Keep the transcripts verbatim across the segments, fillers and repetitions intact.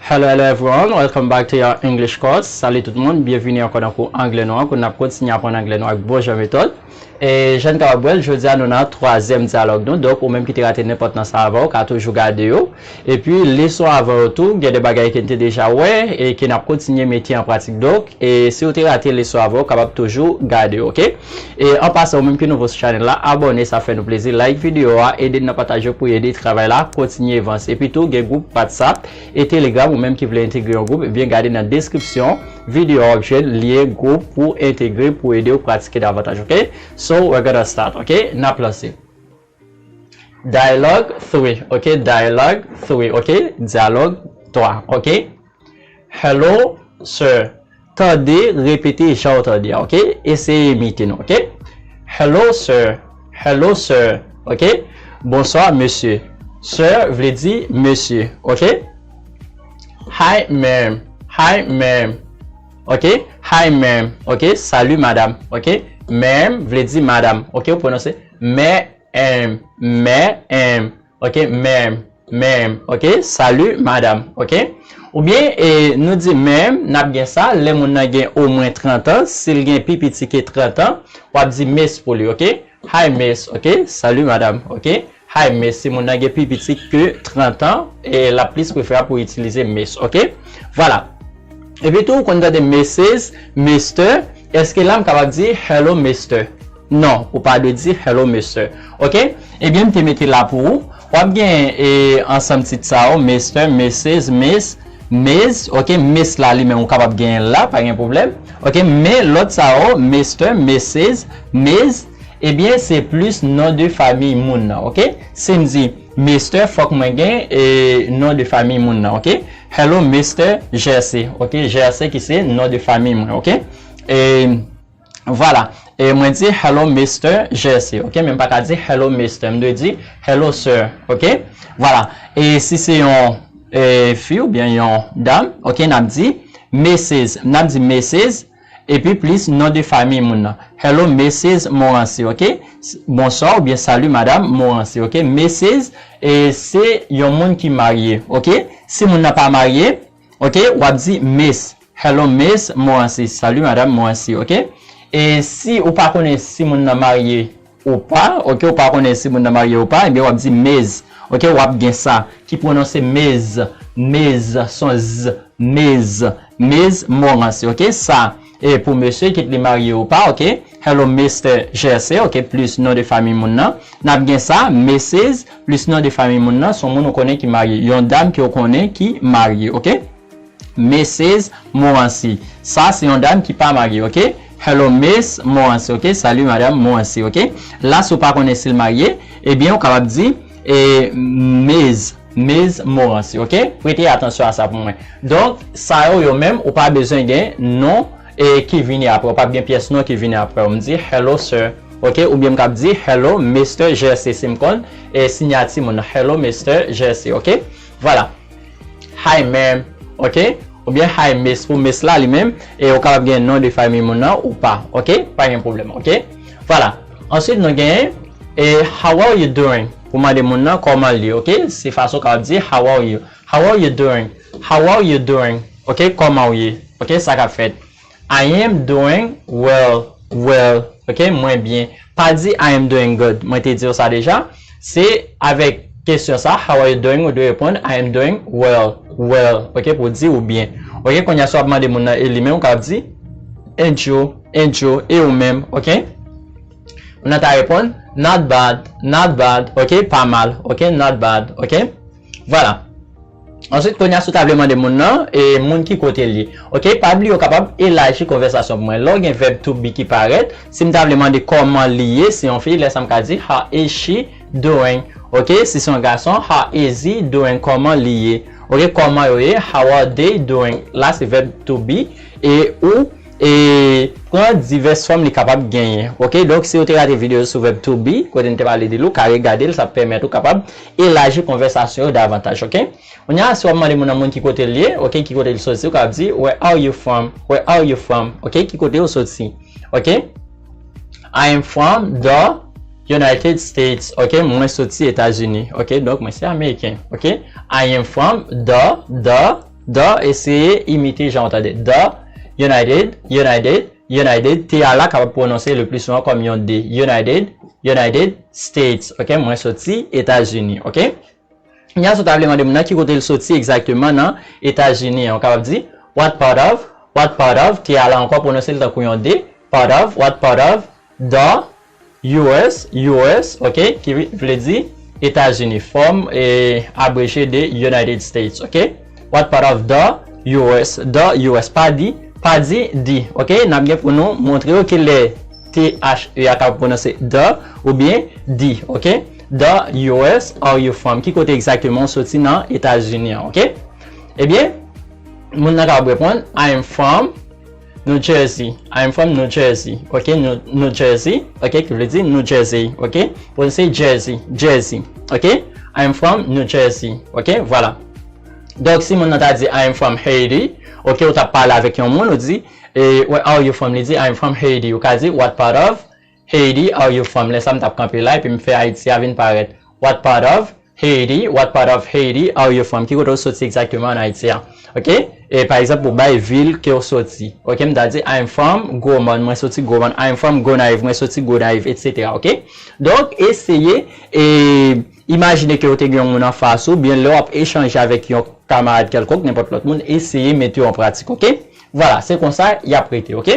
Hello, hello everyone. Welcome back to your English course. Salut tout moun, byenvini ankò nan kou anglè nou an, kote n ap kontinye aprann anglè nou ak bon jan metòd. E jan n kapab wè l, jodi a nou nan twazyèm dyalòg nou. Donk, ou menm ki te rate nenpòt nan sa avan, ou ka toujou gade yo. Epi, leson avan yo tou, gen de bagay ke n te deja wè e ke n ap kontinye mete an pratik. Donk, e si w te rate leson avan, ou kapab toujou gade yo, oke? E an pasan, ou menm ki nouvo sou chanèl la, abòne, sa fè nou plezi. Like videyo a, ede n nan pataje pou ede travay la kontinye vanse. Epi tou, gen gwoup WhatsApp e Telegram, ou menm ki vle entegre yon gwoup, ebyen gade nan deskripsyon videyo a, w ap jwenn lyen gwoup pou entegre, pou ede w pratike davantaj, oke? So, we're gonna start, oke? N ap lanse. Dialogue three, oke? Dialogue three, oke? Dyalòg twa, oke? Hello, sir. Tande, repete jan w tande a, oke? Eseye imite nou, oke? Hello, sir. Hello, sir. Oke? Bonswa, mesye. Sir vle di mesye, oke? Hi, ma'am. Hi, ma'am. Oke? Hi, ma'am. Oke? Salut, madame. Oke? Ma'am vle di madam. Oke? Ou pwononse ma'am. Ma'am. Oke? Ma'am. Ma'am. Oke? Salut, madame. Oke? Oubyen, e, nou di ma'am, n ap gen sa, lè moun nan gen omwen trant an, si l gen pi piti ke trant an, w ap di miss pou li, oke? Hi, miss, oke? Salut, madame, oke? Hi, miss, si moun nan gen pi piti ke trant an, e l ap plis preferab pou w itilize miss, oke? Vwala. Epi tou, ou konn tande missus, mister, èske la m kapab di hello, mister? Non, ou pa dwe di hello, mister. Oke? Ebyen, m te mete la pou ou. W ap gen, e, ansanm tit sa yo, mister, missus, miss, miss, oke? Miss la li menm, ou kapab gen l la, pa gen pwoblèm. Oke? Men lòt sa yo, mister, missus, miss, ebyen, se plis non de famiy moun nan, oke? Si m di mister, fòk mwen gen, e, non de famiy moun nan, oke? Hello, mister Jersey, oke? Jersey ki se non de famiy mwen, oke? E, vwala. E mwen di hello, mister Jersey, oke? Men m pa ka di hello, mister. M dwe di hello, sir, oke? Vwala. E si se yon, e, fi oubyen yon dam, oke, n ap di missus, n ap di missus, epi plis non de famiy moun nan. Hello, missus Morancy, oke? S-, bonswa oubyen salut, madam Morancy, oke? Missus, e, se yon moun ki marye, oke? Si moun nan pa marye, oke, w ap di miss. Hello, miss Morancy. Salut, madam Morancy, oke? E si ou pa konnen si moun nan marye ou pa, oke, ou pa konnen si moun nan marye ou pa, ebyen w ap di miss. Oke, w ap gen sa ki pwononse miss, miss, son z, miss, miss Morancy, oke? Sa, e pou mesye, kit li marye ou pa, oke? Hello, mister Jersey, oke? Plis non de famiy moun nan. N ap gen sa, missus, plis non de famiy moun nan, se yon moun ou konnen ki marye. Yon dam ke w konnen ki marye, oke? Missus Morancy. Sa, se yon dam ki pa marye, oke? Hello, Miss Morancy, oke? Salut, madam Morancy, oke? La, si w pa konnen si l marye, ebyen, ou kapab di, e, Miss, Miss Morancy, oke? Prete atansyon a sa pou mwen. Donk, sa yo, yo menm, ou pa bezwen gen non, e, ki vini apre. Ou p ap gen pyès non ki vini apre. M di, hello, sir, oke? Oubyen m kab di, hello, mister Jersey, si m konn, e, siyati moun nan. Hello, mister Jersey, oke? Vwala. Hi, ma'am, oke? Oubyen hi, miss, pou miss la li menm, e ou kapab gen non de famiy moun nan ou pa, oke? Pa gen pwoblèm, oke? Vwala. Answit, nou genyen, e, how are you doing? Pou mande moun nan kòman l ye, oke? Se fason w kapab di, how are you? How are you doing? How are you doing? Oke, kòman w ye? Oke, sa k ap fèt? I am doing well, well. Oke, mwen byen. Pa di I am doing good. Mwen te di w sa deja. Se avèk kesyon sa, how are you doing? Ou dwe reponn, I am doing well, well. Oke, pou di ou byen. Oke, kounye a, si w ap mande moun nan e li menm, ou kapab di, and you, and you, e ou menm, oke? Moun nan ta reponn, not bad, not bad, oke, pa mal, oke, not bad, oke? Vwala. Answit, kounye a, si w ta vle mande moun nan, e moun ki kote l ye. Oke, pa bliye, ou kapab elaji konvèsasyon pou mwen. Lè w gen vèb to be ki parèt, si m ta vle mande kòman li ye, si yon fi, lè sa m ka di, how is she doing? Oke, si se yon gason, how is he doing? Kòman li ye? Oke, kòman yo ye? How are they doing? La, se vèb to be. E ou, e, pran divès fòm li kapab genyen. Oke, donk, si w te rate videyo sou vèb to be, kote n te pale de li, ou ka regade l, sa ap pèmèt ou kapab elaji konvèsasyon yo davantaj, oke? Kounye a, si w ap mande moun nan moun ki kote l ye, oke, ki kote l soti, ou kapab di, where are you from? Where are you from? Oke, ki kote w soti? Oke? I am from the United States. Oke, mwen soti Etazini. Oke, donk mwen se Ameriken. Oke? I am from the, the The, eseye imite jan w tande. The United, United, United, T a la kapab pwononse le pli souvan kòm yon D. United, United States. Ok, mwen soti Etazini. Ok? Kounye a, si w ta vle mande moun nan ki kote l soti egzakteman nan Etazini an, ou kapab di, what part of, what part of, T a la ankò pwononse l tankou yon D, part of, what part of, the, U S, U S, ok, ki vle di Etazini, fòm e abreje de United States, ok? What part of the U S, the U S, pa di, pa di the, ok? N ap gen pou nou montre yo ki lè T H E a ka pwononse the oubyen the, ok? The U S, are you from? Ki kote egzakteman w soti nan Etazini an, ok? Ebyen, moun nan kapab reponn, I am from New Jersey. I am from New Jersey. Ok, New, New Jersey. Ok, ki vle di New Jersey. Ok, pwononse Jersey, Jersey. Ok, I am from New Jersey. Ok, vwala. Donk, si moun nan ta di, I am from Haiti. Ok, ou t ap pale avèk yon moun, ou di, eh, where are you from? Li di, I am from Haiti. Ou ka di, what part of Haiti are you from? Lè sa m t ap kanpe la, epi m fè Ayiti a vin parèt. What part of Haiti, what part of Haiti are you from? Ki kote w soti egzakteman an Ayiti a? Ok? E pa egzanp, ou bay vil ke w soti. Ok, m ta di, I am from Gwo Mòn, mwen soti Gwo Mòn. I am from Gonayiv, mwen soti Gonayiv, etsetera. Ok? Donk, eseye e imajine ke w te gen yon moun anfas ou, byen lè w ap echanje avèk yon kamarad kèlkonk, nenpòt lòt moun, eseye mete yo an pratik. Ok? Vwala, se konsa y ap rete. Ok?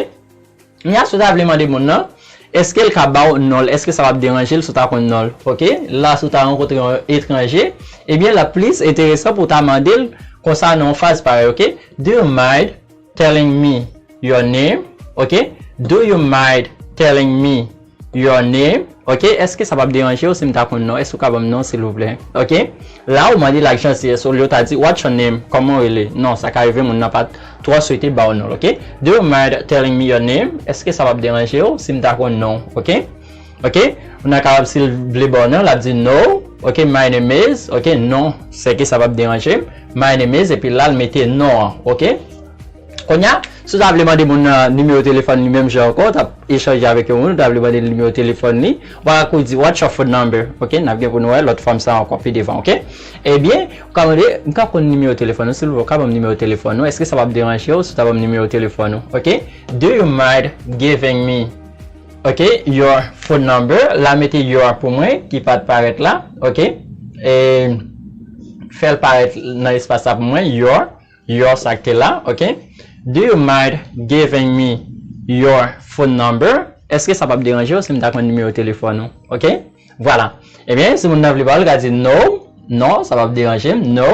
Kounye a, si w ta vle mande moun nan, èske l ka ba w non l, èske sa p ap deranje l si w ta konn non l? Ok? La, si w ta rankontre yon etranje, ebyen, l ap plis enteresan pou w ta mande l konsa nan yon fraz parèy, ok? Do you mind telling me your name? Ok? Do you mind telling me your name? Ok? Èske sa p ap deranje w si m ta konn non? Èske w ka ban m non, silvouplè? Ok? La, ou mande l ak jantiyès, olye w ta di, what's your name? Kòman w rele? Non, sa ka rive moun nan pa t twò swete ba w non, ok? Do you mind telling me your name? Èske sa p ap deranje w si m ta konn non w, ok? Ok? Moun nan kapab, si l vle ba w non, l ap di no, ok? My name is, ok? Non, sèke sa p ap deranje m. My name is, epi la, l mete non an, ok? Kounye a, si w ta vle mande moun nan nimewo telefòn li menm jan ankò, w t ap echanje avèk yon moun, ou ta vle mande l nimewo telefòn li, ou pa ka kouri di, what's your phone number? Ok, n ap gen pou nou wè lòt fòm sa ankò pi devan, ok? Ebyen, ou ka mande, m ka konn nimewo telefòn ou, silvouplè, ou ka ban m nimewo telefòn ou, èske sa p ap deranje w si w ta ban m nimewo telefòn ou, ok? Do you mind giving me, ok, your phone number? La mete your pou mwen, ki pa t parèt la, ok? E fè l parèt nan espas la pou mwen, your, your sa k te la, ok? Do you mind giving me your phone number? Èske sa p ap deranje w si m ta konn nimewo telefòn ou? Ok? Vwala. Ebyen, si moun nan vle ba w l, li ka di no, non, sa p ap deranje m, no.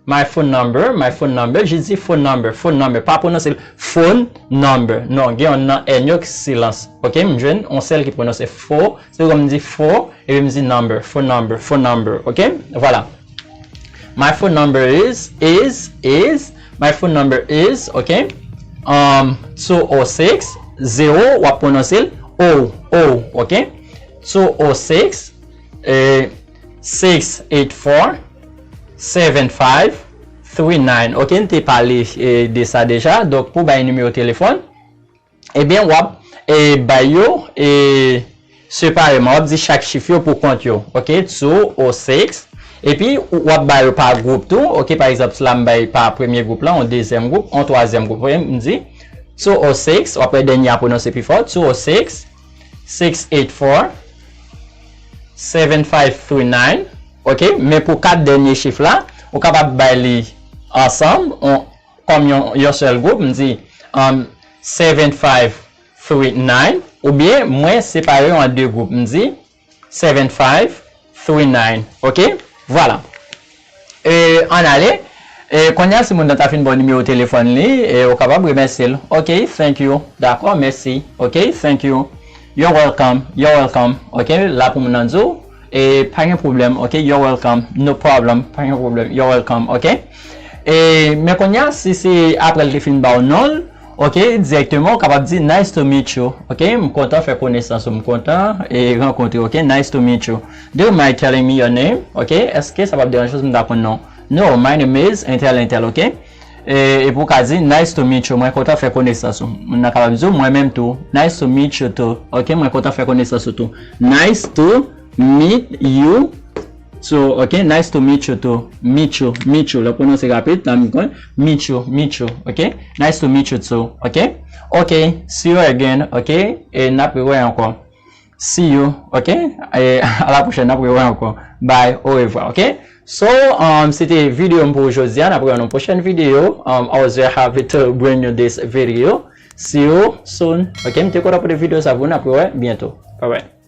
My phone number, my phone number, jis di phone number, phone number. Pa pwononse l phone number. Non, gen yon nan N yo ki silans. Ok, m jwenn yon sèl ki pwononse fo, se kòm m di fo, epi m di number, phone number, phone number. Ok, vwala. My phone number is, is, is, my phone number is, ok, um, two oh six, zero, w ap pwononse l O, O, ok? Two oh six, eh, six eight four, seven five three nine. Ok, n te pale, eh, de sa deja. Donk, pou bay nimewo telefòn, ebyen, w ap, eh, bay yo, eh, separeman. W ap di chak chif yo pou kont yo. Ok, two oh six. Epi, w ap bay yo pa gwoup tou. Ok, pa egzanp, sila m bay pa premye gwoup la, yon dezyèm gwoup, yon twazyèm gwoup. Ok, m di two oh six, w ap wè dènye a pwononse pi fò. Two oh six, six eight four, seven five three nine. Ok, men pou kat dènye chif la, ou kapab bay li ansanm, on, kòm yon, yon sèl gwoup, m di, um, seven five three nine, oubyen mwen separe yo an de gwoup, m di seven five three nine. Ok? Vwala. E, ann ale. E, kounye a, si moun nan ta fin ba w nimewo telefòn li, e, ou kapab remèsye l. Ok, thank you. Dakò, mèsi. Ok, thank you. You're welcome. You're welcome. Ok, la pou moun nan di w, e, pa gen pwoblèm. Ok, you're welcome. No problem. Pa gen pwoblèm. You're welcome. Ok? E, men kounye a, si se apre l te fin ba w non l, ok, dirèkteman, ou kapab di, nice to meet you. Ok, m kontan fè konesans ou. M kontan, e, rankontre w. Ok, nice to meet you. Do you mind telling me your name? Ok, èske sa p ap deranje w si m ta konn non w? No, my name is entel entel, ok? E, epi w ka di, nice to meet you, mwen kontan fè konesans ou. Moun nan kapab di w, mwen menm tou, nice to meet you too, ok? Mwen kontan fè konesans ou tou. Nice to meet you So, ok, nice to meet you too. Meet you, meet you. Lè pwononse rapid, nan m konn. Meet you, meet you. Ok? Nice to meet you too. Ok? Ok, see you again. Ok? E n ap rewè ankò. See you. Ok? E a la pwochèn, n ap rewè ankò. Bye, au revoir. Ok? So, um, se te videyo m pou jodi a. N ap rewè nan pwochèn videyo. Um, I was very happy to bring you this video. See you soon. Ok? M te kontan pote videyo sa pou nou. N ap rewè byento. Bye bye.